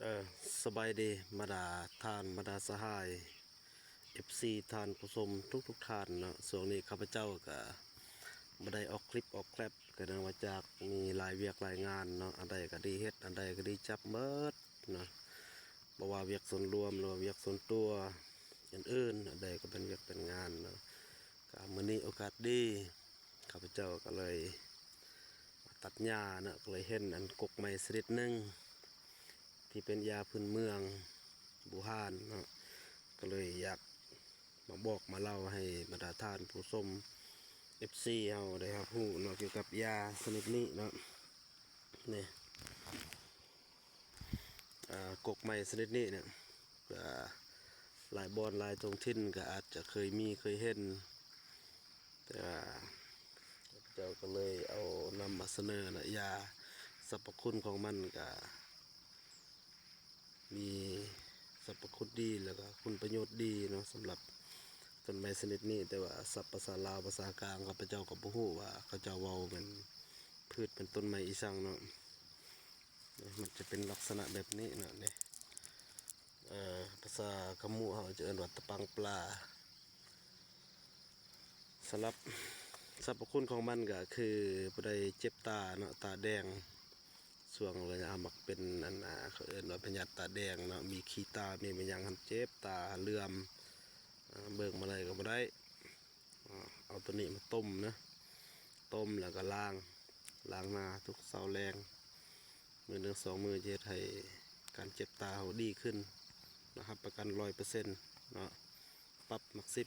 ເອີ ສະບາຍດີ ບັນດາທ່ານ ບັນດາສະຫາຍ ເອັຟຊີ ທ່ານຜູ້ຊົມທຸກໆທ່ານເນາະ. ຊ່ວງນີ້ຂ້າພະເຈົ້າກະບໍ່ໄດ້ອອກຄລິບອອກແຄບ ກະເນື່ອງມາຈາກມີຫຼາຍວຽກຫຼາຍງານເນາະ, ອັນໃດກະດີເຮັດ ອັນໃດກະດີຈັບໝົດເນາະ, ບໍ່ວ່າວຽກສ່ວນລວມ ຫຼືວ່າວຽກສ່ວນຕົວອື່ນໆ ອັນໃດກະເປັນວຽກເປັນງານເນາະ. ກະມື້ນີ້ໂອກາດດີ ຂ້າພະເຈົ້າກໍເລີຍຕັດຫຍ້າເນາະ, ກໍເລີຍເຫັນອັນກົກໄມ້ຊະນິດໜຶ່ງ ທີ່ເປັນຢາພື້ນເມືອງບູຮານເນາະ, ກໍເລີຍຢາກມາບອກມາເລົ່າໃຫ້ບັນດາທ່ານຜູ້ຊົມ ເອັຟຊີ ເຮົາໄດ້ຮັບຮູ້ເນາະ ກ່ຽວກັບຢາຊະນິດນີ້ເນາະ. ນີ້ ອ່າ ກົກໄມ້ຊະນິດນີ້ເນຍ ກໍຫຼາຍບ່ອນຫຼາຍທ້ອງຖິ່ນກໍອາດຈະເຄີຍມີເຄີຍເຫັນ, ແຕ່ວ່າເຈົ້າກໍເລີຍເອົານຳມາສະເໜີເນາະ. ຢາ ສັບພະຄຸນຂອງມັນກໍມີສັບພະຄຸນດີ ແລ້ວກໍຄຸນປະໂຫຍດດີເນາະ ສຳລັບຕົ້ນໄມ້ຊະນິດນີ້. ແຕ່ວ່າສັບພາສາລາວ ພາສາກາງ ຂ້າພະເຈົ້າກໍບໍ່ຮູ້ວ່າເຂົາເຈົ້າເວົ້າແມ່ນພືດ ແມ່ນຕົ້ນໄມ້ອີ່ສັງເນາະ. ມັນຈະເປັນລັກສະນະແບບນີ້ເນາະ ນີ້ ເອີ ພາສາຂະມຸເຮົາຈະເອີ້ນວ່າຕະປັງປລາ. ສຳລັບສັບພະຄຸນຂອງມັນກໍຄືຜູ້ໃດເຈັບຕາເນາະ ຕາແດງ ຊ່ວງໄລຍະມັກເປັນອັນ ອ່າ ເຂົາເອີ້ນວ່າພະຍາດຕາແດງເນາະ, ມີຂີ້ຕາ ມີແມ່ນຫຍັງຫັ້ນ ເຈັບຕາເຫຼື່ອມ ອ່າ ເບິ່ງມາໄດ້ກໍບໍ່ໄດ້. ອ່າ ເອົາໂຕນີ້ມາຕົ້ມນະ ຕົ້ມແລ້ວກໍລ້າງ ລ້າງໜ້າທຸກເຊົ້າແລງ ມື້ໜຶ່ງສອງມື້ ຈະເຮັດໃຫ້ການເຈັບຕາເຮົາດີຂຶ້ນນະ, ຮັບປະກັນຮ້ອຍເປີເຊັນເນາະ. ປັບໝາກສິບ